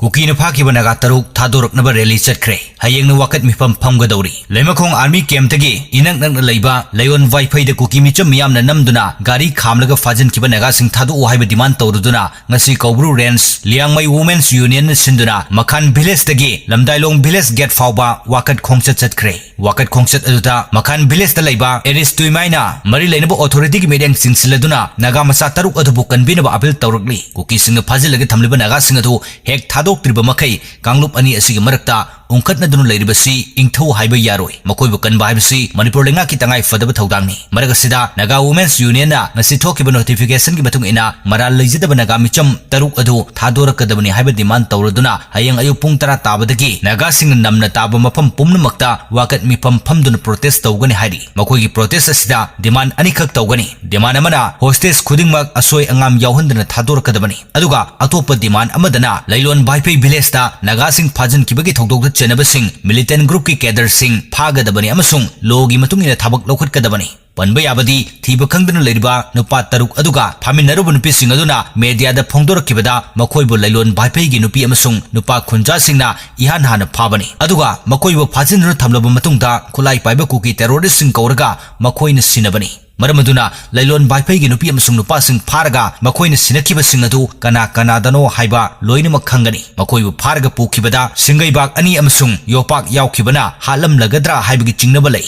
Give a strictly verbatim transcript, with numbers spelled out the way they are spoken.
ꯀꯨꯀꯤꯅ ꯐꯥꯈꯤꯕ ꯅꯥꯒꯥ ꯇꯔꯨꯛ ꯊꯥꯗꯣꯔꯛꯅꯕ ꯔꯦꯂꯤ ꯆꯠꯈ꯭ꯔꯦ꯫ ꯍꯌꯦꯡꯅ ꯋꯥꯀꯠ ꯃꯤꯐꯝ ꯐꯝꯒꯗꯧꯔꯤ꯫ ꯂꯩꯃꯈꯣꯡ ꯑꯥꯔꯃꯤ ꯀꯦꯝꯞꯇꯒꯤ ꯏꯅꯛ ꯅꯛꯅ ꯂꯩꯕ ꯂꯩꯌꯣꯟ ꯋꯥꯏꯐꯩꯗ ꯀꯨꯀꯤ ꯃꯤꯆꯝ ꯃꯤꯌꯥꯝꯅ ꯅꯝꯗꯨꯅ ꯒꯥꯔꯤ ꯈꯥꯝꯂꯒ ꯐꯥꯖꯤꯟꯈꯤꯕ ꯅꯥꯒꯥꯁꯤꯡ ꯊꯥꯗꯣꯛꯎ ꯍꯥꯏꯕ ꯗꯤꯃꯥꯟ ꯇꯧꯔꯗꯨꯅ ꯉꯁꯤ ꯀꯧꯕ꯭ꯔꯨ ꯔꯦꯟꯖ ꯂꯤꯌꯥꯡꯃꯩ ꯋꯨꯃꯦꯟꯁ ꯌꯨꯅꯤꯌꯟꯅ ꯁꯤꯟꯗꯨꯅ ꯃꯈꯥꯟ ꯚꯤꯂꯦꯖꯇꯒꯤ ꯂꯝꯗꯥꯏꯂꯣꯡ ꯚꯤꯂꯦꯖ ꯒꯦꯠ ꯐꯥꯎꯕ ꯋꯥꯀꯠ ꯈꯣꯡꯆꯠ ꯆꯠꯈ꯭ꯔꯦ꯫ ꯋꯥꯀꯠ ꯈꯣꯡꯆꯠ ꯑꯗꯨꯗ ꯃꯈꯥꯟ ꯚꯤꯂꯦꯖꯇ ꯂꯩꯕ ꯑꯦꯔꯤꯁ ꯇꯨꯏꯃꯥꯏꯅ ꯃꯔꯤ ꯂꯩꯅꯕ ꯑꯣꯊꯣꯔꯤꯇꯤꯒꯤ ꯃꯤꯠꯌꯦꯡ ꯆꯤꯡꯁꯤꯜꯂꯗꯨꯅ ꯅꯥꯒꯥ ꯃꯆꯥ ꯇꯔꯨꯛ ꯑꯗꯨꯕꯨ ꯀꯟꯕꯤꯅꯕ ꯑꯄꯤꯜ ꯇꯧꯔꯛꯂꯤ꯫ ꯀꯨꯀꯤꯁꯤꯡꯅ ꯐꯥꯖꯤꯜꯂꯒ ꯊꯝꯂꯤꯕ ꯅꯥꯒꯥꯁꯤꯡ ꯑꯗꯨ ꯍꯦꯛ ꯊꯥꯗꯣꯛꯇ꯭ꯔꯤꯕ ꯃꯈꯩ ꯀꯥꯡꯂꯨꯞ ꯑꯅꯤ ꯑꯁꯤꯒꯤ ꯃꯔꯛꯇ ꯎꯪꯈꯠꯅꯗꯨꯅ ꯂꯩꯔꯤꯕꯁꯤ ꯏꯪꯊꯧ ꯍꯥꯏꯕ ꯌꯥꯔꯣꯏ꯫ ꯃꯈꯣꯏꯕꯨ ꯀꯟꯕ ꯍꯥꯏꯕꯁꯤ ꯃꯅꯤꯄꯨꯔ ꯂꯩꯉꯥꯛꯀꯤ ꯇꯉꯥꯏ ꯐꯗꯕ ꯊꯧꯗꯥꯡꯅꯤ꯫ ꯃꯔꯛ ꯑꯁꯤꯗ ꯅꯥꯒꯥ ꯋꯨꯃꯦꯟꯁ ꯌꯨꯅꯤꯌꯟꯅ ꯉꯁꯤ ꯊꯣꯛꯈꯤꯕ ꯅꯣꯇꯤꯐꯤꯀꯦꯁꯟꯒꯤ ꯃꯇꯨꯡ ꯏꯟꯅ ꯃꯔꯥꯜ ꯂꯩꯖꯗꯕ ꯅꯥꯒꯥ ꯃꯤꯆꯝ ꯇꯔꯨꯛ ꯑꯗꯨ ꯊꯥꯗꯣꯔꯛꯀꯗꯕꯅꯤ ꯍꯥꯏꯕ ꯗꯤꯃꯥꯟ ꯇꯧꯔꯗꯨꯅ ꯍꯌꯦꯡ ꯑꯌꯨꯛ ꯄꯨꯡ ꯇꯔꯥ ꯇꯥꯕꯗꯒꯤ ꯅꯥꯒꯥꯁꯤꯡꯅ ꯅꯝꯅ ꯇꯥꯕ ꯃꯐꯝ ꯄꯨꯝꯅꯃꯛꯇ ꯋꯥꯀꯠ ꯃꯤꯐꯝ ꯐꯝꯗꯨꯅ ꯄ꯭ꯔꯣꯇꯦꯁ ꯇꯧꯒꯅꯤ ꯍꯥꯏꯔꯤ꯫ ꯃꯈꯣꯏꯒꯤ ꯄ꯭ꯔꯣꯇꯦꯁ ꯑꯁꯤꯗ ꯗꯤꯃꯥꯟ ꯑꯅꯤꯈꯛ ꯇꯧꯒꯅꯤ꯫ ꯗꯤꯃꯥꯟ ꯑꯃꯅ ꯍꯣꯁꯇꯦꯖ ꯈꯨꯗꯤꯡꯃꯛ ꯑꯁꯣꯏ ꯑꯉꯥꯝ ꯌꯥꯎꯍꯟꯗꯅ ꯊꯥꯗꯣꯔꯛꯀꯗꯕꯅꯤ꯫ ꯑꯗꯨꯒ ꯑꯇꯣꯞꯄ ꯗꯤꯃꯥꯟ ꯑꯃꯗꯅ ꯂꯩꯂꯣꯟ ꯚꯥꯏꯐꯩ ꯚꯤꯂꯦꯖꯇ ꯅꯥꯒꯥꯁꯤꯡ ꯐꯥꯖꯤꯟꯈꯤꯕꯒꯤ ꯊꯧꯗꯣꯛꯇ ꯆꯦꯟꯅꯕꯁꯤꯡ ꯃꯤꯂꯤꯇꯦꯟ ꯒ꯭ꯔꯨꯞꯀꯤ ꯀꯦꯗꯔꯁꯤꯡ ꯐꯥꯒꯗꯕꯅꯤ ꯑꯃꯁꯨꯡ ꯂꯣꯒꯤ ꯃꯇꯨꯡ ꯏꯟꯅ ꯊꯕꯛ ꯂꯧꯈꯠꯀꯗꯕꯅꯤ꯫ ꯄꯟꯕ ꯌꯥꯕꯗꯤ ꯊꯤꯕ ꯈꯪꯗꯅ ꯂꯩꯔꯤꯕ ꯅꯨꯄꯥ ꯇꯔꯨꯛ ꯑꯗꯨꯒ ꯐꯥꯃꯤꯟꯅꯔꯨꯕ ꯅꯨꯄꯤꯁꯤꯡ ꯑꯗꯨꯅ ꯃꯦꯗꯤꯌꯥꯗ ꯐꯣꯡꯗꯣꯔꯛꯈꯤꯕꯗ ꯃꯈꯣꯏꯕꯨ ꯂꯩꯂꯣꯟ ꯚꯥꯏꯐꯩꯒꯤ ꯅꯨꯄꯤ ꯑꯃꯁꯨꯡ ꯅꯨꯄꯥ ꯈꯨꯟꯖꯥꯁꯤꯡꯅ ꯏꯍꯥꯟ ꯍꯥꯟꯅ ꯐꯥꯕꯅꯤ꯫ ꯑꯗꯨꯒ ꯃꯈꯣꯏꯕꯨ ꯐꯥꯖꯤꯟꯗꯨꯅ ꯊꯝꯂꯕ ꯃꯇꯨꯡꯗ ꯈꯨꯠꯂꯥꯏ ꯄꯥꯏꯕ ꯀꯨꯀꯤ ꯇꯦꯔꯣꯔꯤꯁꯁꯤꯡ ꯀꯧꯔꯒ ꯃꯈꯣꯏꯅ ꯁꯤꯟꯅꯕꯅꯤ꯫ ꯃꯔꯝ ꯑꯗꯨꯅ ꯂꯩꯂꯣꯟ ꯚꯥꯏꯐꯩꯒꯤ ꯅꯨꯄꯤ ꯑꯃꯁꯨꯡ ꯅꯨꯄꯥꯁꯤꯡ ꯐꯥꯔꯒ ꯃꯈꯣꯏꯅ ꯁꯤꯟꯅꯈꯤꯕꯁꯤꯡ ꯑꯗꯨ ꯀꯅꯥ ꯀꯅꯥꯗꯅꯣ ꯍꯥꯏꯕ ꯂꯣꯏꯅꯃꯛ ꯈꯪꯒꯅꯤ꯫ ꯃꯈꯣꯏꯕꯨ ꯐꯥꯔꯒ ꯄꯨꯈꯤꯕꯗ ꯁꯤꯡꯒꯩꯕꯥꯛ ꯑꯅꯤ ꯑꯃꯁꯨꯡ ꯌꯣꯄꯥꯛ ꯌꯥꯎꯈꯤꯕꯅ ꯍꯥꯠꯂꯝꯂꯒꯗ꯭ꯔꯥ ꯍꯥꯏꯕꯒꯤ ꯆꯤꯡꯅꯕ ꯂꯩ꯫